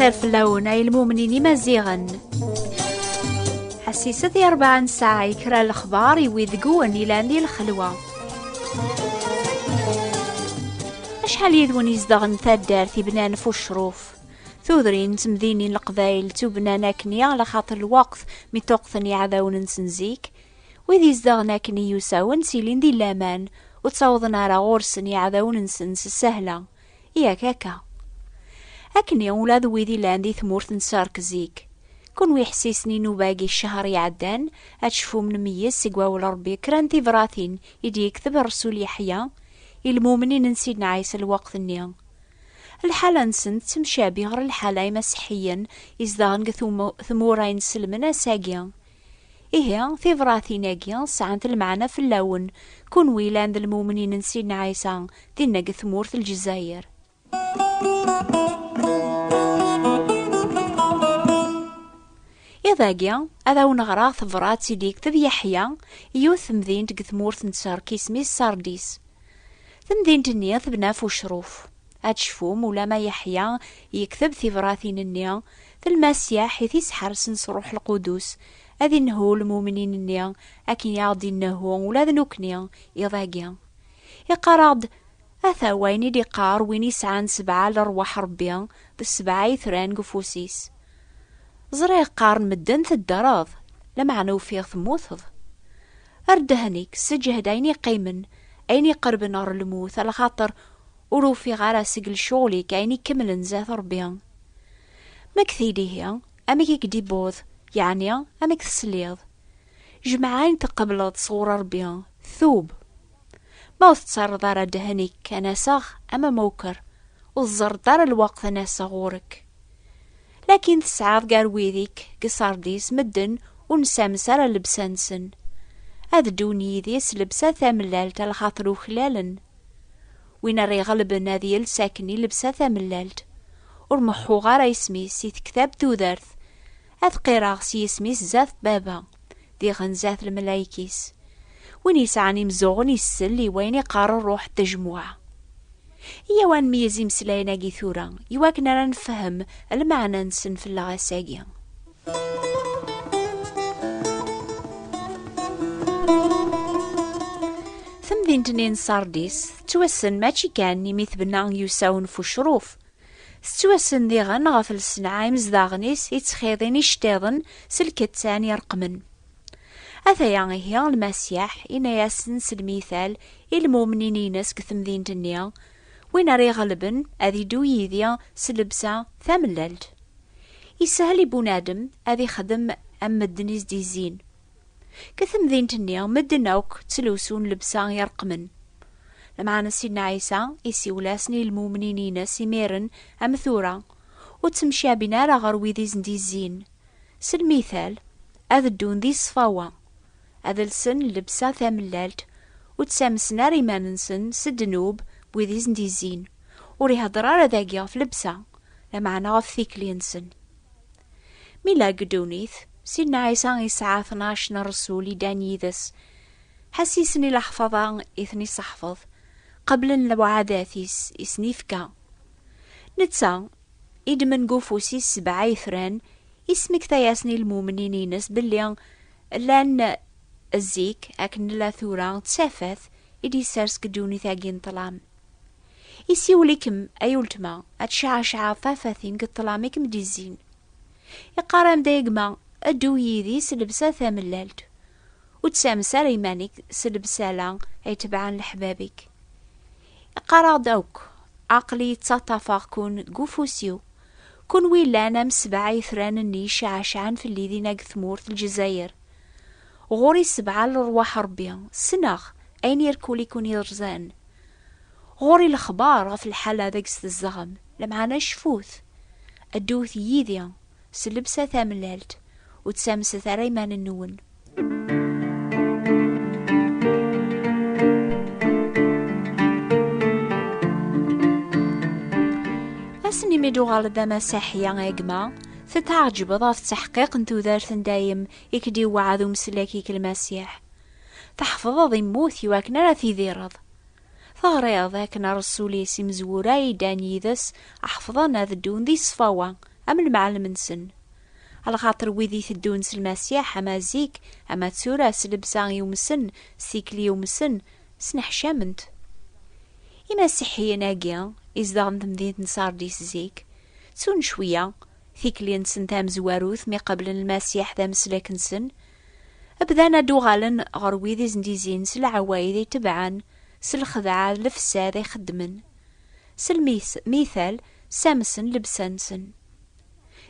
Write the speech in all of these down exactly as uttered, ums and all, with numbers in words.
Fell-awen ay lmumnin imaziɣen. Ḥassiset i rebɛa n ssaɛa i kra n lexbar i wid deg-wen ilan di lxelwa. Acḥal yid-wen izedɣen taddart i bnan f ucruf? Tudrin d temdinin n Leqbayel ttubnan akkenni, ala xaṭer lweqt mi ṭṭuqten iɛdawen-nsen zik. Wid izedɣen akkenni yusawen ttilin di laman, ur ttawḍen ara ɣur-sen iɛdawen-nsen s ssahla. Yak akka. Akkenni ula d wid ilan di tmurt n Ṣṣerk zik. Kunwi ḥessisen i nnuba-agi ccher iɛeddan, ad tecfum nmeyyez seg wawal Ṛebbi kra n tibratin i d-yekteb Ṛṛsul Yeḥya i lmumnin n Sidna Ɛisa lweqt-nni. Lḥala-nsen tettemcabi ɣer lḥala imaseḥḥiyen izedɣen deg tumu-, tmura inselmen ass-agi. Ihi, tibratin-agi sɛant lmeɛna fell-awen, kunwi yellan d lmumnin n Sidna Ɛisa dinna deg tmurt n Lezzayer. Iḍ-agi, ad awen-ɣreɣ tabrat i d-yekteb Yeḥya i yiwet temdint deg tmurt n Ṣṣerk isem-is Sardis. Temdint-nni tebna ɣef ucruf. Ad tecfum, ulama Yeḥya yekteb tibratin-nni, d Lmasiḥ i t-isḥersen s Ṛṛuḥ Lqudus, ad inehhu lmumnin-nni, akken i aɣ-d-inehhu ula d nekkni iḍ-agi. Iqqar-aɣ-d, ata wayen i d-iqqar win isɛan sebɛa lerwaḥ Ṛebbi, d sebɛa itran deg ufus-is. Ẓriɣ qqaren medden teddreḍ, lameɛna ufiɣ temmuteḍ. Err ddehn-ik, sseǧhed ayen iqqimen, ayen iqerben ɣer lmut, alaxaṭer ur ufiɣ ara seg lecɣal-ik ayen ikemlen zdat Ṛebbi. Mmekti-d ihi, amek i k-d-iwweḍ, yeɛni amek tesliḍ? Jmeɛ ayen tqebleḍ sɣur Ṛebbi, tub. Ma ur tettarreḍ ara ddehn-ik ad n-aseɣ am amuker, ur tẓerreḍ ara lweqt ad n-aseɣ ɣur-k. Lakin tesɛiḍ gar wid-ik deg Sardis medden ur nessames ara llebsa-nsen. Ad ddun yid-i s llebsa tamellalt, alaxaṭer uklalen. Win ara iɣelben ad yels akken i llebsa tamellalt. Ur meḥḥuɣ ara isem-is i tektabt tudert. Ad qqireɣ s yisem-is zdat Baba, diɣen zdat lemlayek-is. Win yesɛan imzuɣen isell i wayen iqqar Ṛṛuḥ n tejmuɛa. Iyyaw ad nmeyyez imeslayen-agi tura, iwakken ara nefhem lmeɛna-nsen fell-aɣ ass-agi. Temdint-nni n Sardis tettwassen mačči kan imi tebna i usawen f ucruf. Tettwassen diɣen ɣef leṣnaɛ imezdaɣen-is i ttxiḍin iceṭṭiḍen s lkettan ireqqmen. Ataya ihi Lmasiḥ, inna-yasen s lmital i lmumnin-ines deg temdint-nni, win ara iɣelben ad iddu yid-i s llebsa tamellalt. Isehel i bunadem ad ixdem am medden i s-d-izzin. Deg temdint-nni, medden akk ttlusun llebsa ireqqmen. Lameɛna Sidna Ɛisa isiwel-asen i lmumnin-ines imiren am tura, ur ttemcabin ara ɣer wid i sen-d-izzin. S lmital, ad ddun di ṣṣfawa, ad lsen llebsa tamellalt, ur ttamsen ara iman-nsen s ddnub n wid i sen-d-izzin. Ur ihedder ara dagi ɣef llebsa, lameɛna ɣef tikli-nsen. Mi la deg ddunit, Sidna Ɛisa yesɛa tnac n ṛṛsul i ddan yid-s. Ḥassisen i leḥfaḍa i ten-iseḥfeḍ, qeblen lewɛadat-is i sen-ifka. Netta, iddmen deg ufus-is sebɛa itran, ismekta-yasen i lmumnin-ines belli llan zik akken nella tura d tafat i d-yessers deg ddunit-agi n ṭṭlam. Isiwel-ikem, ay ultma, ad tceɛceɛeḍ tafat-im deg ṭṭlam i kem-d-izzin. Iqqar-am-d, ay gma, ddu yid-i s llebsa tamellalt. Ur ttsames ara iman-ik s llebsa-la ay tebɛen leḥbab-ik. Iqqar-aɣ-d akk, aql-i ttaṭṭafeɣ-ken deg ufus-iw. Kunwi llan am sebɛa itran-nni iceɛceɛen fell-i dinna deg tmurt n Lezzayer. Ɣur-i sebɛa lerwaḥ Ṛebbi, ssneɣ ayen irkul i kun-iṛẓan. Ɣur-i lexbar ɣef lḥala deg-s tezdeɣem, lameɛna cfut. Ddut yid-i s llebsa tamellalt, ur ttamset ara iman-nwen. Ass-nni mi d-uɣaleḍ d amasiḥi, a gma, tetɛeǧbeḍ ɣef tteḥqiq n tudert n dayem i k-d-iweɛɛed umeslak-ik Lmasiḥ. Tḥefḍeḍ immut iwakken ara tidireḍ. Teɣriḍ akken ṛṛsul-is imezwura i ddan yid-s ḥefḍen ad ddun di ṣṣfawa, am lemɛellem-nsen. Lxaṭer wid iteddun s Lmasiḥ, ama zik, ama tura, s llebsa yumsen, s tikli yumsen, sneḥcament. Imasiḥiyen-agi izedɣen temdint n Sardis zik, ttun cwiya tikli-nsen tamezwarut mi qeblen Lmasiḥ d ameslak-nsen, bdan ad d-uɣalen ɣer wid i sen-d-izin s leɛwayed i tebɛen, s lxedɛa d lefsad i xeddmen. S lmis-, mital, ssamsen llebsa-nsen.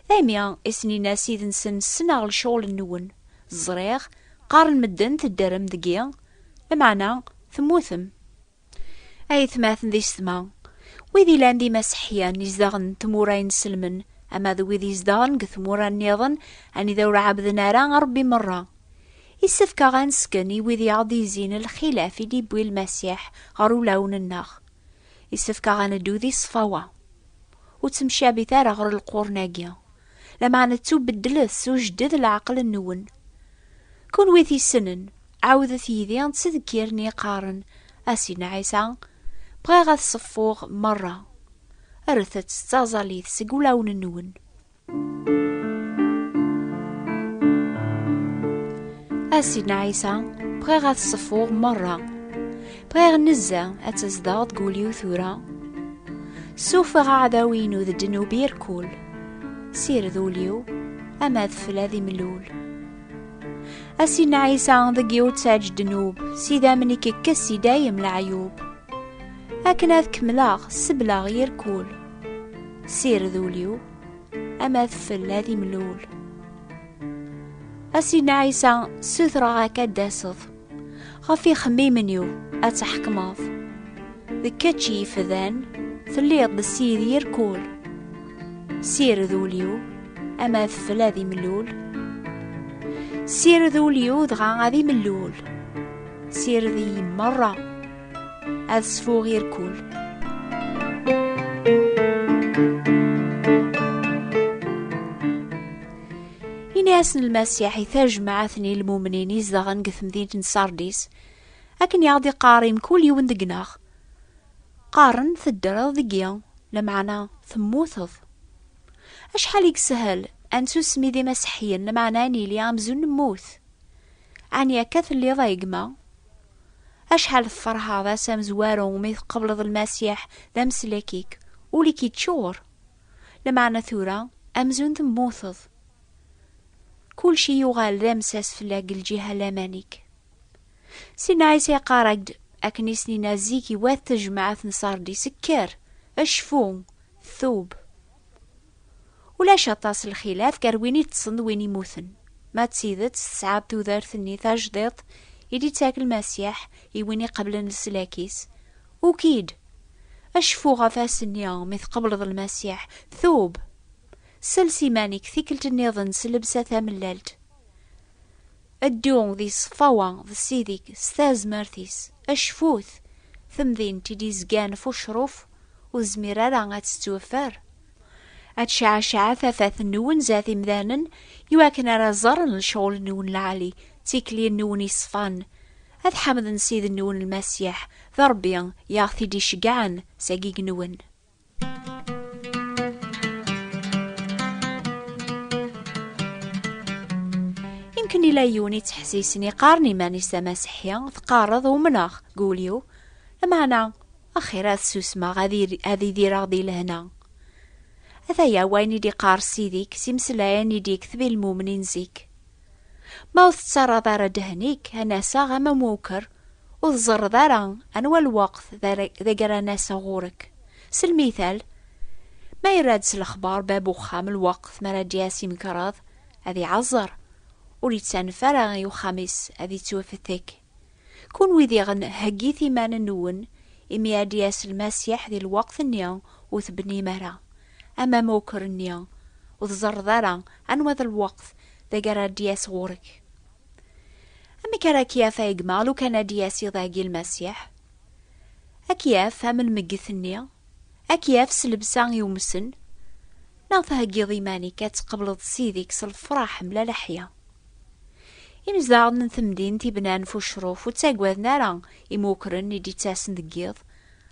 Daymi i sen-yenna Ssid-nsen: "Ssneɣ lecɣel-nwen. Ẓriɣ, qqaren medden teddrem deg-i, lameɛna temmutem." Ay atmaten d isetma, wid ilan d imaseḥyan izdaɣen n tmura inselmen, ama d wid izdaɣen deg tmura nniḍen anida ur ɛabden ara Ṛebbi merra, issefk-aɣ ad nesken i wid i aɣ-d-izin lxilaf i d-iwwi Lmasiḥ ɣer ulawen-nneɣ. Issefk-aɣ ad neddu di ṣṣfawa. Ur ttemcabit ara ɣer lqurn-agi, lameɛna ttubeddlet s ujedded leɛqel-nwen. Kunwi t-issnen, ɛawdet yid-i ttdekkiren yeqqaren: "A Sidna Ɛisa, bɣiɣ ad ṣeffuɣ merra." Rret-tt d taẓallit seg wulawen-nwen. A Sidna Ɛisa, bɣiɣ ad ṣeffuɣ merra. Bɣiɣ nezzeh ad tezdeɣ deg wul-iw tura. Sufeɣ aɛdaw-inu d ddnub irkul. Sired ul-iw, ama adfel ad imlul. A Sidna Ɛisa, deg-i ur ttaǧ ddnub, s idammen-ik kkes i dayem leɛyub. Akken ad kemmleɣ, sebleɣ irkul. Sired ul-iw, ama adfel ad imlul. A Sidna Ɛisa, sutreɣ-ak ad d-taseḍ, ɣef ixemmimen-iw ad tḥekmeḍ. D kečč i yefdan, telliḍ d Ssid irkul. Sired ul-iw, ama adfel ad imlul. Sired ul-iw dɣa ad imlul. Sired-iyi merra, ad sfuɣ irkul. Ini-asen Lmasiḥ i tajmaɛt n ilmumnin izedɣen deg temdint n Sardis, akken i aɣ-d-iqqar i mkul yiwen deg-neɣ: "Qqaren teddreḍ deg-i, lameɛna temmuteḍ." Acḥal i yeshel ad nettusmi d imaseḥḥiyen, lameɛna ad nili amzun nemmut. Ɛni akka telliḍ a gma? Acḥal tferḥeḍ ass amezwaru mi tqebleḍ Lmasiḥ d ameslak-ik, ul-ik yeččur. Lameɛna tura, amzun temmuteḍ. Kulci yuɣal d amsas fell-ak deg lǧiha laman-ik. Sidna Ɛisa yeqqar-ak-d, akken i s-nina zik i wat tejmaɛt n Sardis: "Kker, acfu, tub." Ulac aṭas n lxilaf gar win iṭṭsen d win imuten. Ma d tidet tesɛa tudert-nni tajdiṭ i d-ittak Lmasiḥ i win iqeblen leslak-is, ukid. Acfu ɣef ass-nni mi tqebleḍ Lmasiḥ, tub. Sels iman-ik tikkelt nniḍen s llebsa tamellalt. Ddu di ṣṣfawa d Ssid-ik s tazmert-is, acfu-t, temdint i d-izgan f ucruf ur tezmir ara ad tettweffer. Ad tceɛceɛ tafat-nwen zdat imdanen, iwakken ara ẓren lecɣel-nwen lɛali, d tikli-nwen yeṣfan. Ad ḥemden Ssid-nwen Lmasiḥ, d Ṛebbi i aɣ-t-id-iceggɛen s agig-nwen. Imken ila yiwen ittḥessisen iqqaren iman-is d amaseḥḥi, teqqareḍ umneɣ deg wul-iw, lameɛna axir ad susmeɣ, ad ir-, ad idireɣ di lehna. Ataya wayen i d-iqqar Ssid-ik s imeslayen i d-yekteb i lmumnin zik. Ma ur tettarraḍ ara ddehn-ik, a n-aseɣ am amuker, ur tẓerreḍ ara anwa lweqt d ara, deg ara n-aseɣ ɣur-k. S lmital, ma yerra-d s lexbar bab uxxam lweqt mi ara d-yas imekreḍ, ad iɛeẓẓer, ur yettanef ara i uxxam-is, ad ittwafettek. Kunwi diɣen heggit iman-nwen, imi ad d-yas Lmasiḥ di lweqt-nni ur tebnim ara, am amuker-nni, ur tẓerreḍ ara anwa d lweqt deg ara d-yas ɣur-k. Amek ara k-yaf a gma lukan ad d-yas iḍ-agi Lmasiḥ? Ad k-yaf am lmeggit-nni? Ad k-yaf s llebsa yumsen? Neɣ theggiḍ iman-ik ad tqebleḍ Ssid-ik s lefraḥ mla leḥya? Imezdaɣen n temdint i bnan f ucruf ur ttagaden ara imukren i d-ittasen deg yiḍ,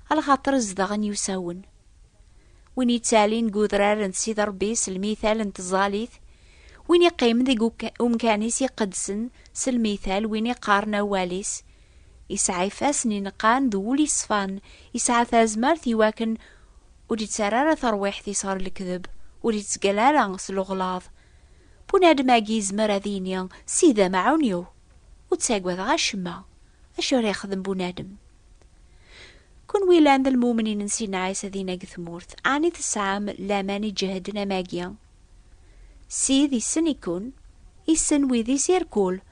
alaxaṭer zedɣen yusawen. Win yettalin deg udrar n Sidi Ṛebbi s lmital n tẓallit, win yeqqimen deg uka-, umkan-is iqedsen s lmital, win iqqaren awal-is, yesɛa ifassen ineqqan d wul yeṣfan, yesɛa tazmert i wakken ur d-ittarra ara tarwiḥt-is ɣer lekdeb, ur ittgalla ara s leɣlaḍ. Bunadem-agi yezmer ad yini: "Sidi amɛawen-iw, ur ttagadeɣ acemma." Acu ara yexdem bunadem? Kunwi llan d lmumnin n Sidna Ɛisa dinna deg tmurt, ɛni tesɛam laman iǧehden am agi? Sid issen-iken, issen wid-is irkul.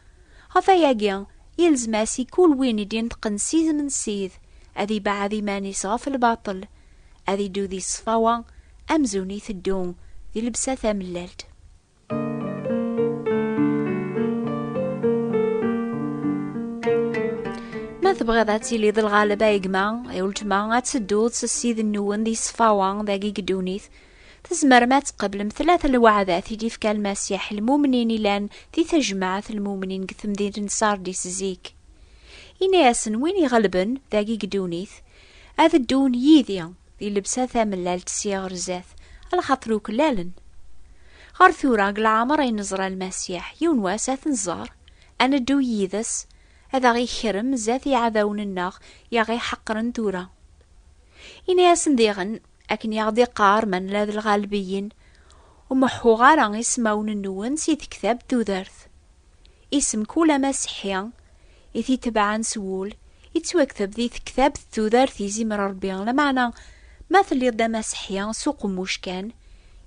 Ɣef ayagi, yelzem-as i kul win i d-ineṭqen s isem n Sid ad ibeɛɛed iman-is ɣef lbaṭel, ad iddu di ṣṣfawa amzun iteddu di lebsa tamellalt. Ma tebɣiḍ ad tiliḍ d lɣaleb, a gma, a weltma, ad tedduḍ s Ssid-nwen di ṣṣfawa dagi deg ddunit, tzemrem ad tqeblem tlata lweɛdat i d-ifka Lmasiḥ i lmumnin ilan di tejmaɛt n lmumnin deg temdint n Sardis zik. Ini-asen: "Win iɣelben dagi deg ddunit, ad ddun yid-i di lebsa tamellalt sya ɣer zdat, alaxaṭer uklalen." Ɣer tura, deg leɛmer ay neẓra Lmasiḥ, yiwen wass ad t-nẓer, ad neddu yid-s, ad aɣ-ikrem zdat iɛdawen-nneɣ i aɣ-iḥeqren tura. Ini-asen diɣen, akken i aɣ-d-iqqar ma nella d lɣalbiyin: "Ur meḥḥuɣ ara ismawen-nwen si tektabt tudert." Isem kul amasiḥi i t-itebɛen s wul, ittwakteb di tektabt tudert izimer Ṛebbi, lameɛna ma telliḍ d amasiḥi s uqemmuc kan,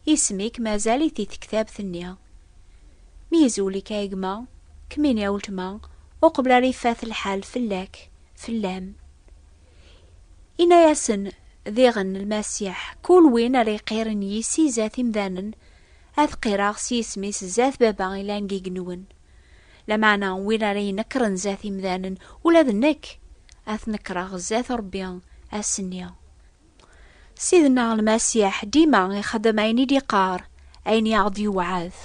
isem-ik mazal-it di tektabt-nni. Myezwel-ik a gma, kemmini a weltma, uqbel ara ifat lḥal fell-ak, fell-am. Ini-asen diɣen Lmasiḥ: "Kul win ara iqqiren yis-i zdat imdanen, ad qqireɣ s yisem-is zdat Baba ilan deg igenwen. Lameɛna win ara inekren zdat imdanen, ula d nekk, ad t-nekreɣ zdat Ṛebbi ass-nni." Sidna Lmasiḥ dima ixeddem ayen i d-iqqar, ayen i aɣ-d-yewɛed.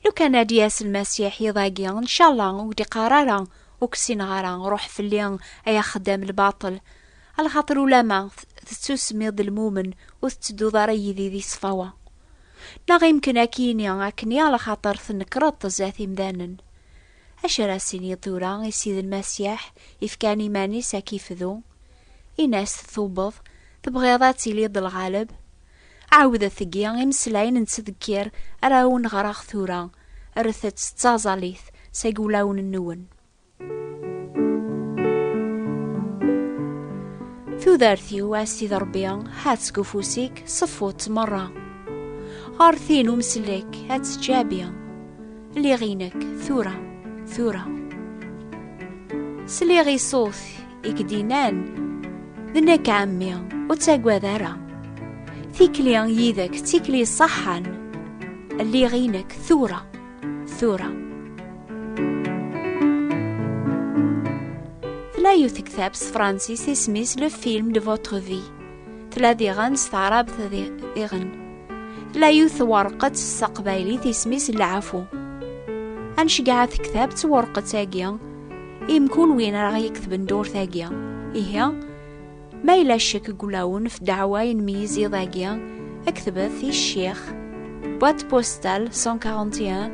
Lukan ad d-yas Lmasiḥ iḍ-agi, ncallah ur d-iqqar ara: "Ur k-ssineɣ ara, ruḥ fell-i, ay axeddam lbaṭel." Alaxaṭer ulama t-, tettusemmiḍ d lmumen, ur tettedduḍ ara yid-i di ṣṣfawa. Neɣ imken ad k-yini akkenni, alaxaṭer tnekreḍ zdat imdanen. Acu ara s-iniḍ tura i Ssid Lmasiḥ ifkan iman-is ad k-ifdu? Ini-as: "Tubeḍ, tebɣiḍ ad tiliḍ d lɣaleb?" Ɛawdet-agi imeslayen n ttdekkir ara awen-ɣreɣ tura, rret-tt d taẓallit seg wulawen-nwen. Tudert-iw, a Sidi Ṛebbi, ha-tt deg ufus-ik, ṣeffu-tt merra. Ɣer tin umsellek ad teǧǧabi. Lliɣ inek tura, tura. Sliɣ i ṣṣut i k-d-innan: "D nekk, ɛemmi, ur ttagad ara. Tikli yid-k d tikli ṣaḥḥan. Lliɣ inek tura, tura." Tella yiwet tektabt s tefransist, isem-is Le Film de Votre Vie. Tella diɣen s taɛrabt di-, diɣen. Tella yiwet twerqet s taqbaylit, isem-is Lɛafu. Ad nceggeɛ tektabt twerqet-agi i mkul win ara ɣ-yeketben ddurt-agi. Ihi, ma yella ccek deg wulawen f ddeɛwa i nmeyyez iḍ-agi, ketbet i ccix, boîte postale cent quarante et un,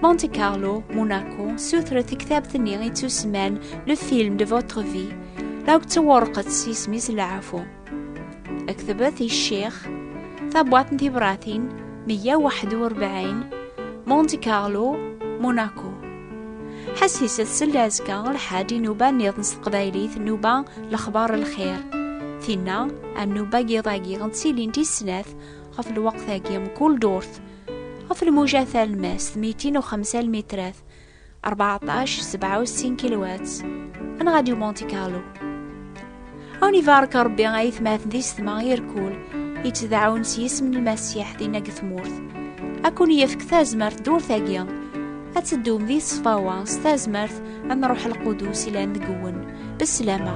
Monte Carlo, Monaco, sutret tektabt-nni ittusemman Le Film de Votre Vie, la d twerqet s yisem-is Lɛafu. Ketbet i ccix, tabwaṭ n tibratin meyya u waḥed u rebɛin, Monte Carlo, Monaco. Ḥassiset seld azekka lḥad i nnuba nniḍen s teqbaylit, nnuba Lexbar Lxir. Tinna, am nnuba n yiḍ-agi, ttilint i snat ɣef lweqt-agi mkul durt, ɣef lmuja talemmast mitin u xemsa lmitrat, rbeɛṭac sebɛa u settin kilowat, n Radio Monte Carlo. Ad wen-ibarek Ṛebbi, a yetmaten d yessetma irkul yettdaɛun s yisem n Lmasiḥ dinna deg tmurt. Ad ken-yefk tazmert ddurt-agi, ad teddum di ṣṣfawa s tazmert n Ṛṛuḥ Lqudus ilan deg-wen. Beslama.